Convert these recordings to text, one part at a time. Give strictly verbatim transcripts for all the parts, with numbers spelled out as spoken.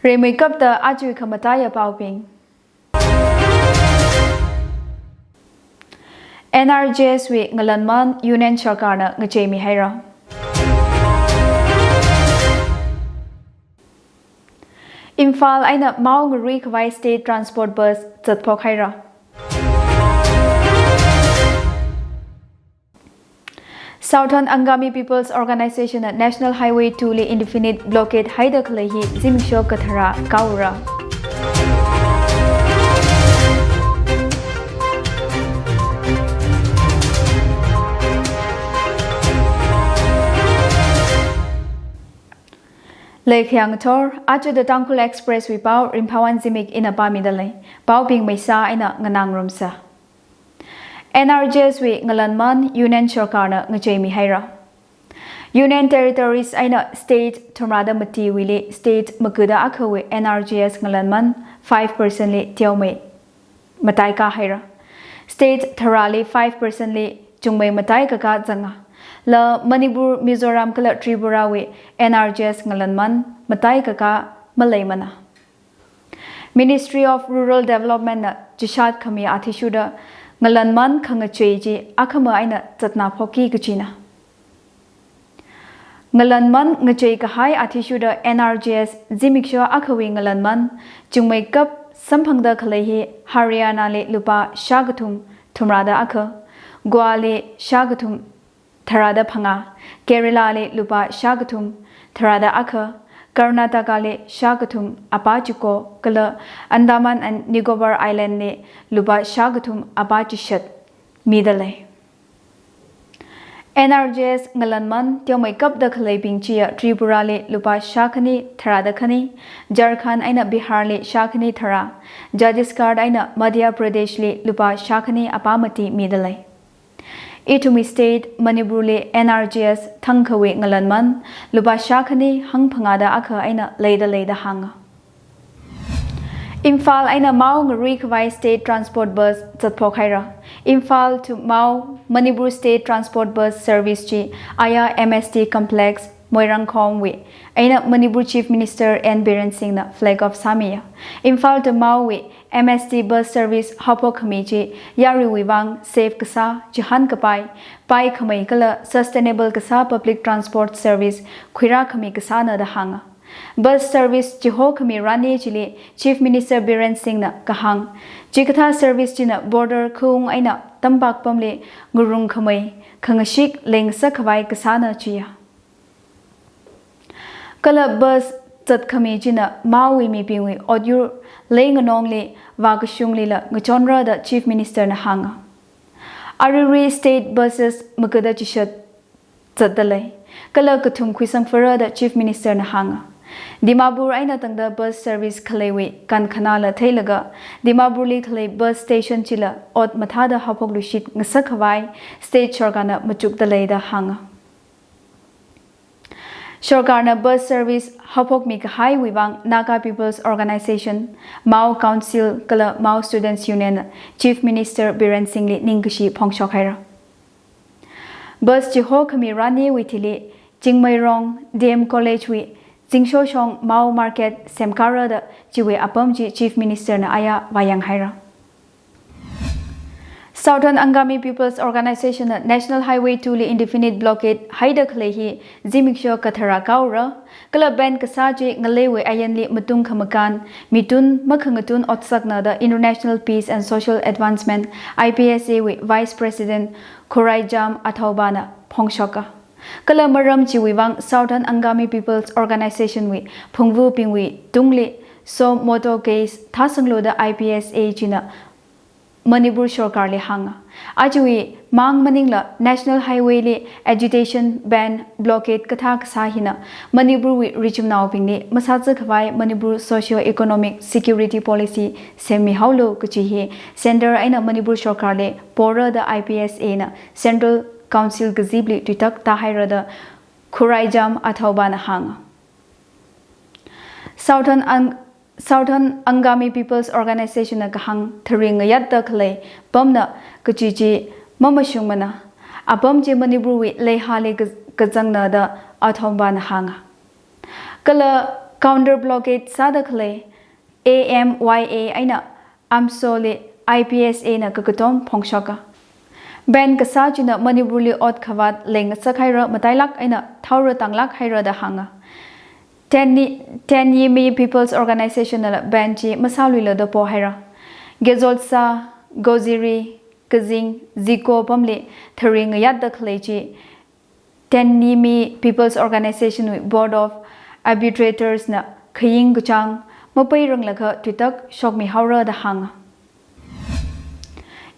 Rimeikapta aja khamataiya paobing. N R G S wui ngalanman Union Sarkarna ngacheimi haira. Imphal eina Mao ngarui khavai state transport bus zatphok haira. Southern Angami People's Organization na National Highway two li indefinite blockade haida khalei hi zimiksho kathara kaora. Leikhayang thor, aja da Tangkhul Express wui pao Rimphawan Zimik ina pāmida lei. Paobing meisa eina nganāngarumsa. N R G S wui ngalanman Union Sarkarna ngacheimi haira. Union Territories eina state thumrada matiwuili state magada akhawui N R G S ngalanman five percent li teomei mataikā haira. State tharāli five percent li chungmei mataikakā zanga. La Manipur, Mizoram kala Tripura wui N R G S ngalanman mataikakā maleimana. Ministry of Rural Development na chishat khami athishurda ngalanman khangachei chi akhama eina zatnā phokki kachina. Ngalanman ngachei kahai athishurda N R G S zimiksho akhawui ngalanman chungmeikap samphangda khalei hi Haryana li lupā shākathum thumrada akha, Goa li shākathum tharada phangā, Kerala li lupā shākathum tharada akha, Karnataka li shākathum apā chiko, kala Andaman and Nicobar Island li lupā shākathum apā chishat mida lei. N R G S ngalanman teomeikapda khaleibing chiya Tripura li lupā shākhani tharada khani, Jharkhand eina Bihar li shākhani tharā, Chhattisgarh eina Madhya Pradesh li lupā shākhani apā mati mida lei. Ithumwui state Manipur li N R G S thangkhawui ngalanman lupā shākhani hangphangāda akha eina leida lei da hānga. Imphal eina Mao ngarui khavai state transport bus zatphok haira. Imphal to Mao Manipur state transport bus service chi aya M S D complex Moirangkhomwui eina Manipur Chief Minister N Biren Singh na flag off sāmiya. Imphal to Mao wui M S D bus service haophok khami chi yaruiwui vang safe kasā, chihān kapai, pai khamei kala sustainable kasā public transport service khuirā khami kasāna da hānga. Bus service chiho khami rani chili Chief Minister Biren Singh na kahāng, chikathā service china border khaung eina tampak pamli ngarung khamei khangashik leingasak khavai kasāna chiya. Kala bus zatkhami china Maowui mibingwui otyur leinganongli, vākashunglila ngachonra da Chief Minister na hānga. Aruirui state buses magada chishat zatda lei. Kala kathum khuisangphara da Chief Minister na hānga. Dimapur eina tangda bus service khaleiwui kankhanāla theilaga, Dimapurli khalei bus station chila ot mathāda haophokluishit ngasak khavai state sorkarna machukda lei da hānga. Sorkarna bus service haophokmi kahaiwui vang Naga People's Organization, Mao Council kala Mao Students Union Chief Minister Biren Singh li ningkashi phongshok haira. Bus chiho khami raniwui thili Chingmeirong D M College wui zingshoshong Mao Market semkāra da chiwui apam chi Chief Minister na aya vāyang haira. Southern Angami People's Organization na National Highway two li indefinite blockade haida khalei hi zimiksho kathara kaora, kala ban kasā chi ngaleiwui ayanli matung khamakān, mitun makhangatun otsakna da International Peace and Social Advancement, I P S A wui Vice President Khuraijam Athaoba na phongshoka. Kala maram chiwui vang Southern Angami People's Organization wui phungvubingwui tungli suo motu case thāsanglu da I P S A china Manipur sorkarli hānga. Ajawui mang maningla National Highway li agitation, ban, blockade kathā kasā hina Manipurwui richumnaobingli masāzā khavai Manipur socio-economic security policy semmihaolu kachi hi Centre eina Manipur sorkarli pora da I P S A na Central Council kazipli tuitak tāhaira da Khuraijam Athaoba na hānga. Southern Ang-, Southern Angami People's Organization na kahāng tharing ngayatda khalei pamna kachi chi mamashungmana. Apam chi Manipurwui leihāli ka-, kazangna da Athaoba na hānga. Kala Counter blockade sāda khalei A M Y A eina AMSO li I P S A na kakatom phongshoka. Ban kasā china Manipur li ot khavāt leingasak haira, matailāk eina thaora tanglāk haira da hānga. Tenyi-, Tenyimi People's Organization nala ban chi masāluila da pohaira. Gezolsa, Goziri, Kazing, Ziko pamli thari ngayatda khalei chi Tenyimi People's Organization wui Board of Arbitrators na khaying kachāng mapairanglakha tuitak shokmi haora da hānga.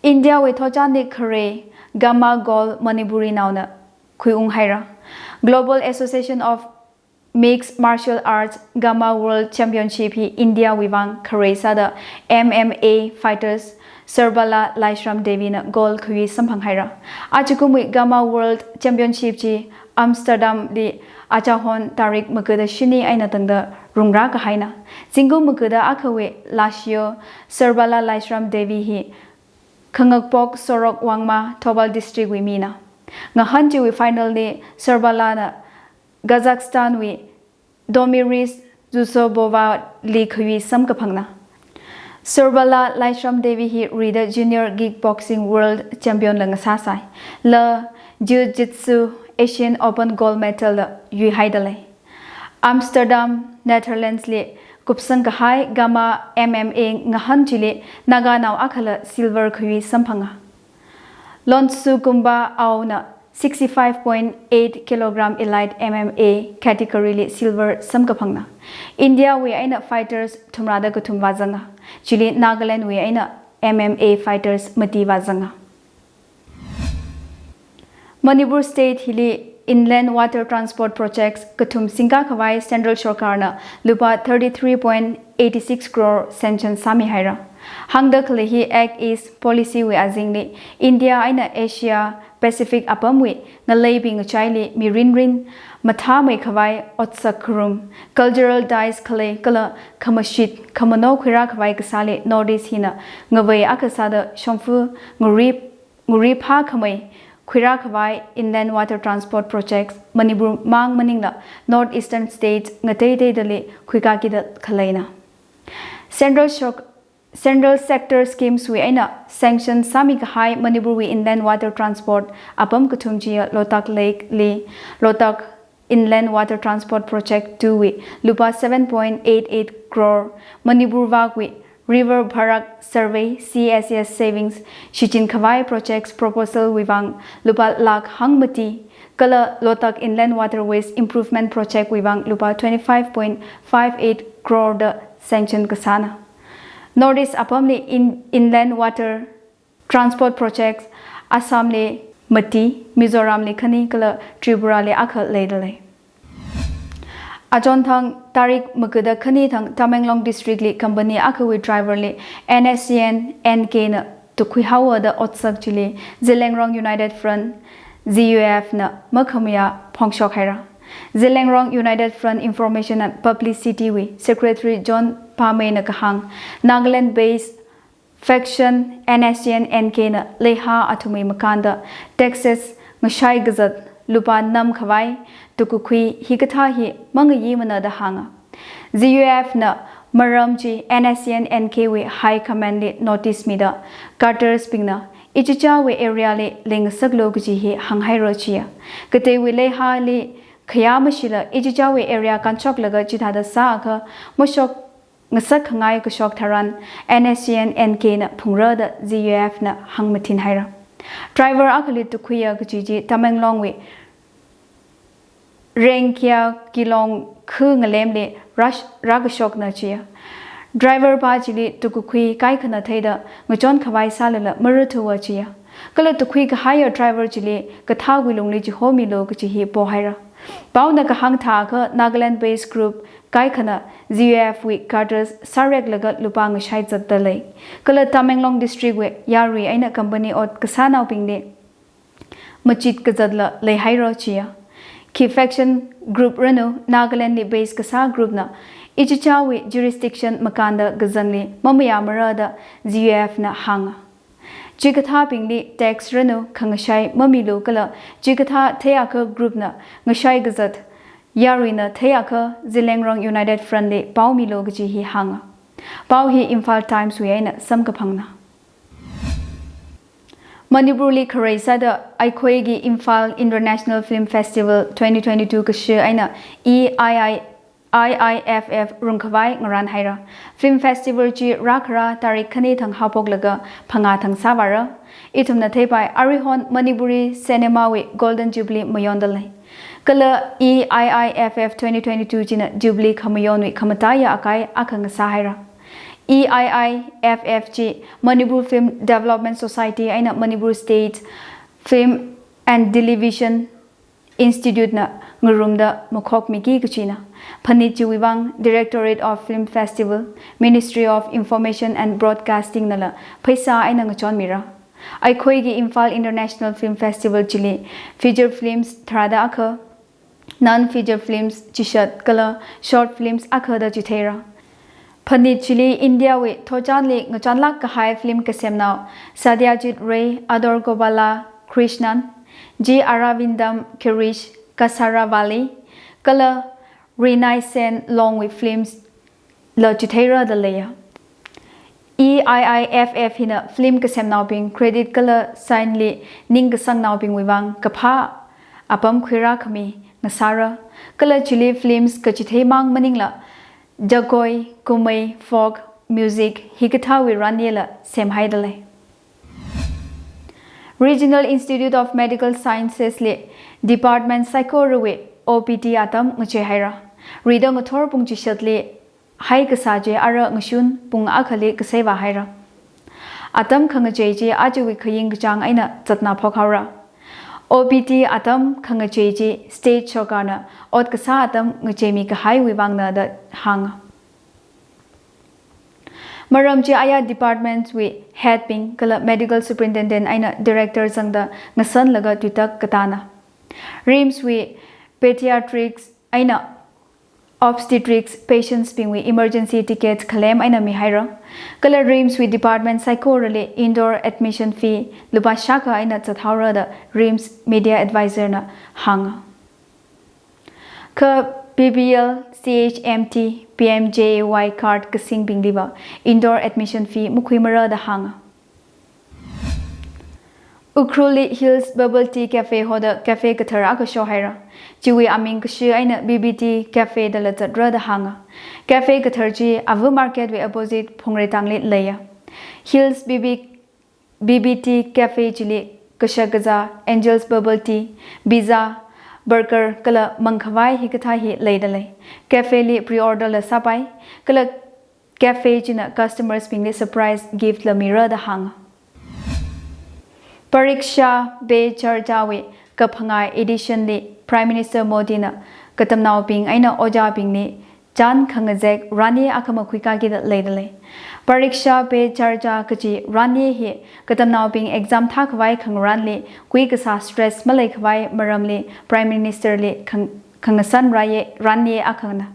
India wui thotchanli khare Gamma Gold Manipuri naona khuiung haira. Global Association of Mixed Martial Arts Gamma World Championship hi India wui vang khare sāda M M A fighters Sarbala Laishram Devi na gold khuiwui samphang haira. Achikumwui Gamma World Championship chi Amsterdam li achahon tarik magada shini eina tangda rungra kahaina. Zingkum magada akhawui last year Sarbala Laishram Devi hi Khangakpok Sorok Wangma, Thoubal District wui mina. Ngahān chiwui final li Sarbala na Kazakhstan wui Domiris Zuzobova li khuiwui samkaphangna. Sarbala Laishram Devi hi rida Junior Kickboxing World Champion la ngasāsai. La Jiu Jitsu Asian Open Gold Medal la yuihaida lei. Amsterdam, Netherlands li kupsang kahai Gamma M M A ngahān chili Naga nao akhala silver khuiwui samphanga. Lonsukumba Aung na sixty-five point eight kilogram elite M M A category li silver samkaphangna. India wui eina fighters thumrada kathum vāzanga. Chili Nagaland wui eina M M A fighters mati vāzanga. Manipur State hili Inland Water Transport Projects kathum singkā khavai Central Sorkar na lupā thirty-three point eighty-six crore sanction sāmi haira. Hāngda khalei hi Act East Policy wui azingli India eina Asia Pacific apamwui ngaleibing ngachaili mirinrin mathāmei khavai otsak kharum, cultural ties khalei kala khamashit khamano khuirā khavai kasāli North East hina ngavei akha sāda shongfa nguri nguri phākhamei khuirā khavai Inland Water Transport Projects Manipur mang maningla North Eastern States ngateiteidali khuikakida khaleina. Central Shok-, Central Sector Schemes wui eina sanction sāmi kahai Manipur wui Inland Water Transport apam kathum chiya Lotak Lake li Lotak Inland Water Transport Project two wui lupā seven point eight eight crore, Manipur vak wui River Barak Survey, C S S savings shichin khavai projects proposal wui vang lupā lakh hangmati, kala Lotak Inland Waterways Improvement Project wui vang lupā twenty-five point five eight crore da sanction kasāna. North East apamli in-, Inland Water Transport Projects Assam li mati, Mizoram li khani kala Tripura li akha leida lei. Achonthang tarik magada khani thang Tamenglong District li company akhawui driver li N S C N N K na tukhui haowa da otsak chili Zeliangrong United Front, Z U F na makhamayā phongshok haira. Zeliangrong United Front Information and Publicity wui Secretary John Pamei na kahāng, Nagaland based faction N S C N N K na leiha athumwui makānda taxes ngashai kazat lupā nam khavai tukakhui hikathā hi mangayimana da hānga. Z U F na maram chi N S C N N K wui High Command li notice mida cutters bingna ichichawui area li leingasaklu kaji hi hānghaira chiya. Kateiwui leihali khayā mashila ichichawui area kānshoklaga chithāda sāakha mashok ngasak khangai kashok tharan N S C N N K na phungra da Z U F na hāngmathin haira. Driver akhali tukhuiya kaji chi Tamenglong wui Rengkia Kilong khu ngalemli rash-, rākashokna chiya. Driver pa chili tukakhui kaikhana theida ngachon khavai sālala marathuwa chiya. Kala tukhui kahaiya driver chili kathāwui lungli chihomilu kaji hi pohaira. Paona kahāng thāakha Nagaland based group kaikhana Z U F wui cutters sāreklaga lupā ngashai zatda lei. Kala Tamenglong District wui yarui eina company ot kasānaobingli machit kazatla leihaira chiya. Khi faction group ranu Nagaland li base kasā group na ichichawui jurisdiction makānda kazangli mamayāmara da Z U F na hānga. Chikathābingli tax ranu khangashai mamilu kala chikathā theiakha group na ngashai kazat yaruina theiakha Zeliangrong United Front li pao milu kaji hi hānga. Pao hi Imphal Times wui eina samkaphangna. Manipurli kharei sāda Eikhoigi Imphal International Film Festival twenty twenty-two kashi eina E I I, I I F F rungkhavai ngaranhaira. Film Festival chi rākhara tarik khani thang haophoklaga phangā thang sāvāra. Ithumna theipai aruihon Manipuri cinema wui Golden Jubilee mayondalei. Kala E I I F F twenty twenty-two china Jubilee khamayonwui khamataiya akai akha ngasāhaira. E I I F F chi Manipur Film Development Society eina Manipur State Film and Television Institute na ngarumda makhokmiki kachina. Phanit chiwui vang Directorate of Film Festival, Ministry of Information and Broadcasting nala pheisā eina ngachonmira. Eikhoigi Imphal International Film Festival chili feature films tharāda akha, non-feature films chishat kala short films akha da chitheira. Phanit chili India wui thotchanli ngachonlāk kahai film kasemnao Satyajit Ray, Adoor Gopala Krishnan, G Aravindam Girish Kasaravalli, kala Reenai Sen Longwui films la chitheira da leiya. E I I F F hina film kasemnaobing credit kala sign li ningkasangnaobingwui vang kaphā apam khuirākhami ngasāra. Kala chili films kachitheimang maningla jagoi, kumei, folk, music hikathāwui ranyela semhaidalei. Regional Institute of Medical Sciences li department saikorawui O P D atam ngacheihaira. Rida ngathor pung chishatli haikasā chi ara ngashun pung akhali kasei vāhaira. Atam khangachei chi ajawui khaying kachāng eina zatna phokhaora. O P D atam khangachei chi state sorkarna ot kasā atam ngacheimi kahaiwui vangna da hānga. Maram chi aya department wui head bing kala medical superintendent eina director zangda ngasanlaga tuitak katāna. RIMS wui pediatrics eina obstetrics patients bingwui emergency ticket khalem eina mihaira. Kala RIMS wui department saikorali indoor admission fee lupā shākha eina zathaora da RIMS media advisor na hānga. Kha B P L, C H M T, P M J A Y card kasingbingliva indoor admission fee makhuimara da hānga. Ukhrulli Hills Bubble Tea Cafe hoda cafe kathar akha shohaira. Chiwui aming kashi eina B B T Cafe dala zatra da hānga. Cafe kathar chi Avu Market wui opposite Phungreitangli leiya. Hills B B, B B T Cafe chili kashak kazā, Angel's Bubble Tea, pizza, burger kala mangkhavai hikathā hi leidalei. Cafe li pre-order la sāpai, kala cafe china customers bingli surprise gift la mira da hānga. Pariksha Pe Charcha wui kaphangā edition li Prime Minister Modi na katamnaobing eina ojābingli chān khangazek ranye akha makhuikaki da leidalei. Pariksha Pe Charcha kachi ranye hi katamnaobing exam thākhavai khangarānli kuikasā stress maleikhavai maramli Prime Minister li khang-, khangasan ranye, ranye akhana.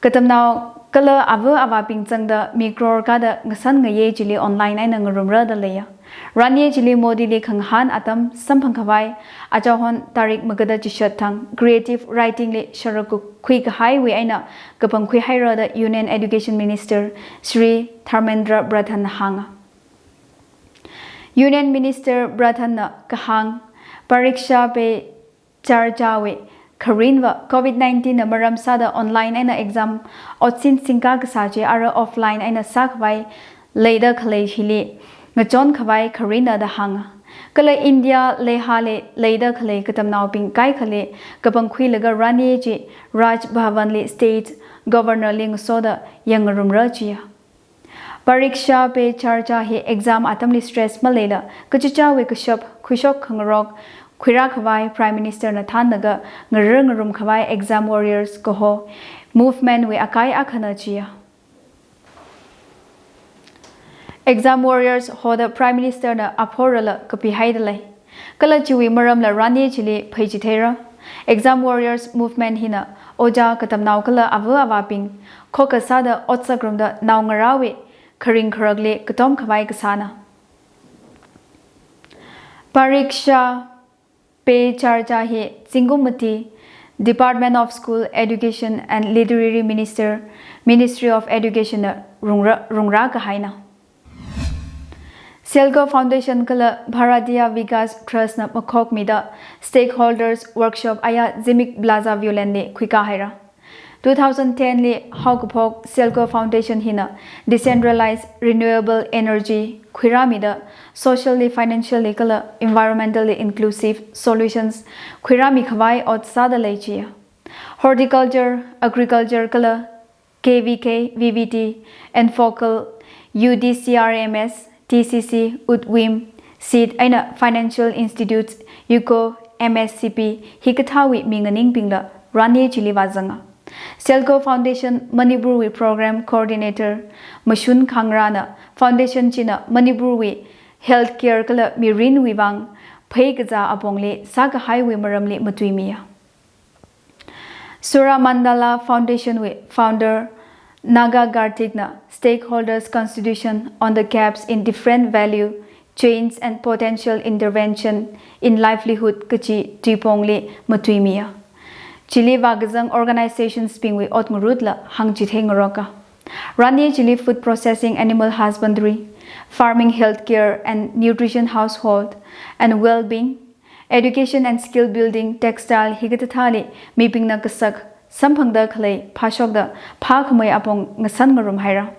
Katamnao kala ava avābing zangda mi crore kada ngasan ngayei chili online eina ngarumra da leiya. Ranye chili Modi li khangahān atam samphangkhavai, achahon tarik magada chishat thang creative writing li sharakuk khuikahaiwui eina kapangkhuihaira da Union Education Minister Shri Dharmendra Pradhan hānga. Union Minister Pradhan na kahāng, Pariksha Pe Charcha wui kharinva covid nineteen na maram sāda online eina exam otsin singka kasā chi ara offline eina sākhavai leida khalei hili ngachonkhavai kharinna da hānga. Kala India leihali leida khalei katamnaobing kaikhali kapangkhuilaga ranye chi Raj Bhavan li state governor li ngasoda yangngarumra chiya. Pariksha Pe Charcha hi exam atamli stress maleila kachichāwui kashap khuishok khangarok khuirākhavai Prime Minister na thānlaga ngarar ngarumkhavai exam warriors kaho movement wui akai akhana chiya. Exam warriors hoda Prime Minister na aphorala kapihaidalei. Kala chiwui maramla ranye chili pheichitheira. Exam warriors movement hina ojā katamnao kala ava avābing khokkha sāda otsak rumda naongarāwui kharing kharakli katomkhavai kasāna. Pariksha Pe Charcha hi zingkum mati Department of School Education and Literary Minister, Ministry of Education na rungra, rungra kahaina. Selco Foundation kala Bharatiya Vikas Trust na makhokmida Stakeholders Workshop aya Zimik Plaza Viewland li khuika haira. Two thousand ten li haokaphok Selco Foundation hina decentralized renewable energy khuirāmida socially, financially kala environmentally inclusive solutions khuirāmi khavai ot sāda lei chiya. Horticulture, agriculture kala K V K, V V T, Enfocal, U D C R M S, T C C, Udwim, seed eina financial institutes, UCO, M S C P, hikathāwui minganingbingla rani chili vāzanga. Selco Foundation Manipur wui Program Coordinator Mashun Khangrana Foundation china Manipur wui healthcare kala mirinwui vang phei kazā apongli sākahaiwui maramli matuimiya. Sura Mandala Foundation wui founder Naga Karthik na stakeholders constitution on the gaps in different value chains and potential intervention in livelihood kachi tuipongli matuimiya. Chili vākazang organizations bingwui ot ngarutla hāngchithei ngaroka. Rani chili food processing, animal husbandry, farming, healthcare and nutrition, household and well-being, education and skill building, textile hikathāthāli mibingna kasak samphangda khalei phāshokda phākhamei apong ngasan ngarum haira.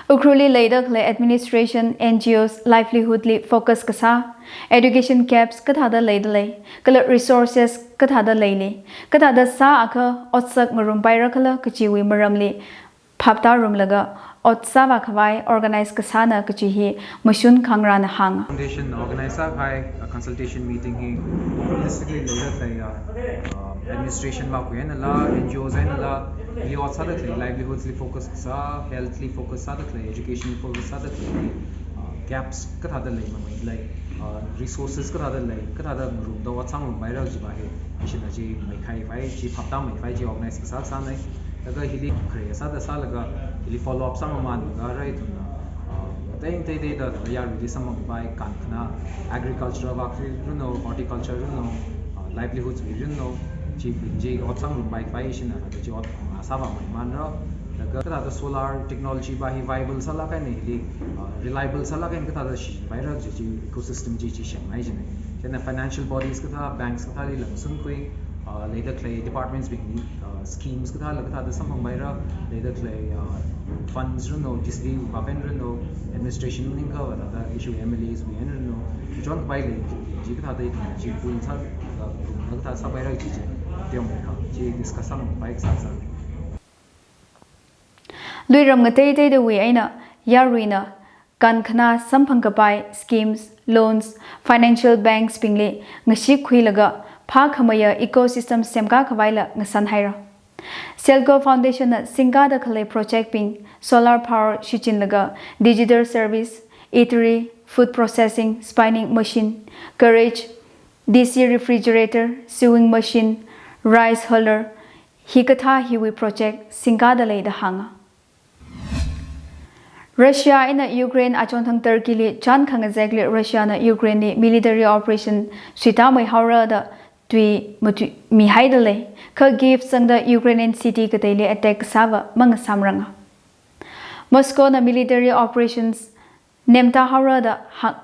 Ukhrulli leida khalei administration, N G Os, livelihood li focus kasā, education gaps kathāda leida lei, kala resources kathāda leili, kathāda sāakha otsak ngarum paira khala kachiwui maramli phaptārumlaga ot sāvā khavai organize kasāna kachi hi Mashun Khangrana hānga. Foundation organize sākahai, uh, consultation meeting hi holistically leida khalei, uh, uh, administration vākhui einala, N G Os einala, hili ot sāda khalei, livelihoods li focus kasā, health li focus sāda khalei, education li focus sāda khalei, uh, gaps kathāda lei, mamei lei, uh, resources kathāda lei, kathāda ngarumda ot sāngarum paira kajiva hi, ishina chi meikhai vai, chi phaptāmei vai, chi organize kasā sānei. Laga hili khare sāda sālaga, hili follow up sāmamānlaga rai thumna, uh, teng tei tei da, da yaruili samphang vai, kankhana, agriculture vak runo, horticulture runo, uh, livelihoods wui runo, chi bing chi ot sāngarum vai vai ishina, laga chi ot ngasāvāmeimānra, laga kathāda solar technology va hi viable sālāk eina hili, uh, reliable sālāk eina kathāda shichin paira kaji chi ecosystem chi chi shangngai jinei. Chieina financial bodies kathā, banks kathāli langsunkhui, uh, leida khalei departments bingli, uh, schemes kathāla kathāda samphang paira, leida khalei, uh, funds runo, D C D vak eina runo, administration ningkha vāda da issue M L As wui eina runo, kachon kapai lei, chi kathāda chi pool sā, uh, na kathā sāpaira chi chi, tiong kha, chi discuss sāngarum vai kasā sānei. Luiram ngateiteidawui eina yaruina kankhana samphang kapai schemes, loans, financial banks bingli ngashik khuilaga phākhameiya ecosystem semkā khavaila ngasan haira. Selco Foundation na singkāda khalei project bing solar power shichinlaga digital service, eatery, food processing, spinning machine, garage, D C refrigerator, sewing machine, rice huller, hikathā hiwui project singkāda lei da hānga. Russia eina Ukraine achonthang Turkey li chān khangazekli Russia na Ukraine li military operation suitāmei haora da tui matui mihaida lei. Kha Kyiv zangda Ukrainian city kateili attack kasāva mangasamranga. Moscow na military operations nemtā haora da hāng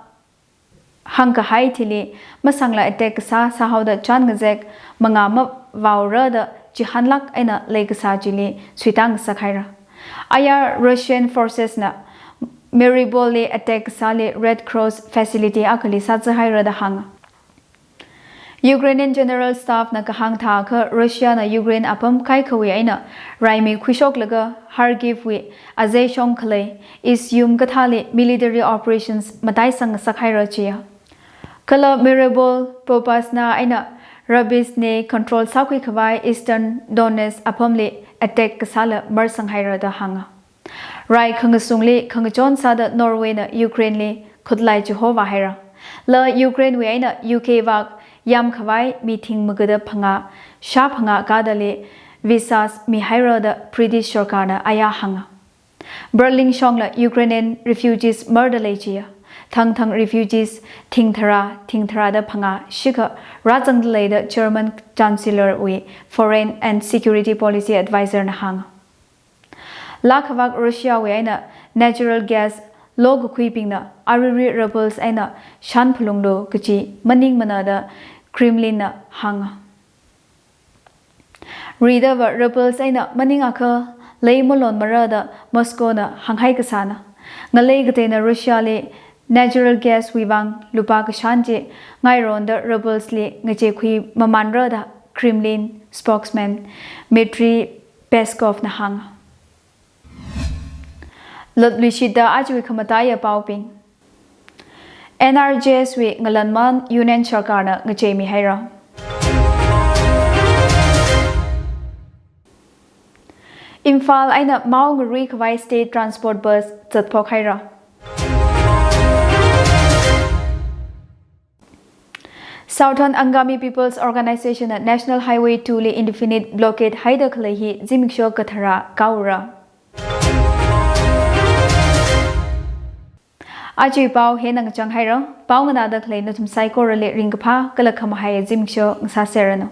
hāngkahai thili masangla attack kasā sāhaoda chān ngazek mangā mavaora da chihānlāk eina leikasā chili suitā ngasak haira. Aya Russian forces na Mariupol li attack kasāli Red Cross facility akhali sāzā haira da hānga. Ukrainian General Staff na kahāng thākha Russia na Ukraine apam kaikhawui eina raimi khuishoklaga Kharkiv wui azei shong khalei Izyum kathāli military operations mataisang ngasak haira chiya. Kala Mariupol, Popasna eina Ryazan control sākhui khavai Eastern Donetsk apamli attack kasāla marsang haira da hānga. Rai khangasungli khangachon sāda Norway na Ukraine li khutlai chihovā haira. La Ukraine wui eina U K vak yam khavai mi thing magada phangā, shā phangā kadali visas mihaira da British sorkarna aya hānga. Berlin shongla Ukrainian refugees marda lei chiya. thangthang refugees thingthara, thingtharada phangā shikha rāzangda lei da German Chancellor wui Foreign and Security Policy Advisor na hānga. Laa khavak Russia wui eina natural gas lokakhuibingna aruirui rebels eina shānphalunglu kachi maningmana da Kremlin na hānga. Ridava rebels eina maningakha lei malonmara da Moscow na hānghai kasāna. Ngalei kateina Russia li natural gas wui vang lupā kashān chi ngaironda rebels li ngacheikhui mamānra da Kremlin spokesman Dmitry Peskov na hānga. Latluishitda ajawui khamataiya paobing. N R G S wui ngalanmān Union Sarkarna ngacheimi haira. Imphal eina Mao ngarui khavai state transport bus zatphok haira. Southern Angami People's Organization na National Highway two li indefinite blockade haida khalei hi zimiksho kathara kaura. Ajawui pao hina ngachang haira, pao nganāda khalei nathum saikorali ringkaphā kala khamahai zimiksho ngasāserranu.